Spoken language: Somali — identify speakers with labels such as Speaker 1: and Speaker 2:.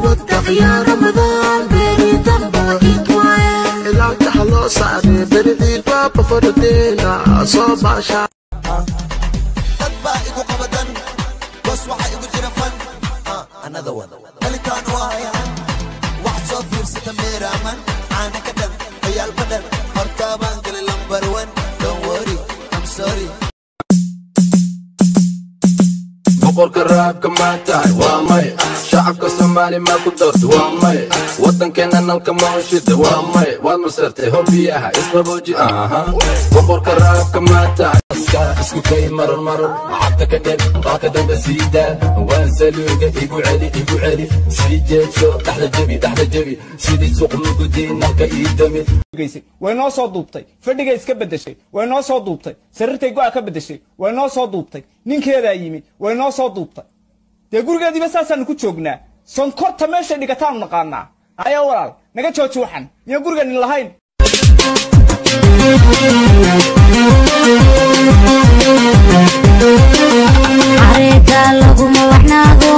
Speaker 1: Wattaq yaa Ramadaan, beri damba ciid waaye. Cilaanka haloo saaray beri ciid waa bafardeena soo baasha.
Speaker 2: Dad baa igu qabadan bas, waxaa igu jira fan. Another one dhalitaan waayan wax soo fiirsata meeraaman caana ka dhan ciyaal badhan hortaabaan galay lambar one. Don't worry, I'm sorry.
Speaker 3: Boqorka raabka maa tahay? Waa may. Shacabka Soomaali maa ku doorta? Waa may. Waddankeena nalka ma hushida? Waa may. Waad masartay hobiyaha isqabooji aha. Boqorka raabka maa tahay? Isku kay marar marar lacagta ka dher qaaka dambe siidaa waan saluuga. Igu celi, igu celi, sii jeedso, dhexda jebi, dhexda jebi, sidii suuq mugudi nalka ii dami.
Speaker 4: Geysay, way noo soo duubtay. Fadhigay iska beddeshay, way noo soo duubtay. Sariirtay go'a ka beddeshay, way noo soo duubtay. Ninkeedaa yimi, way noo soo duubtay. Dee gurigeediiba saasaanu ku joognaa. Sonkorta meeshay dhigataanu naqaanaa. Ayaa walaal naga jooji waxan, miyaan guriganin lahayn?
Speaker 5: Xareeda laguma wacnaado.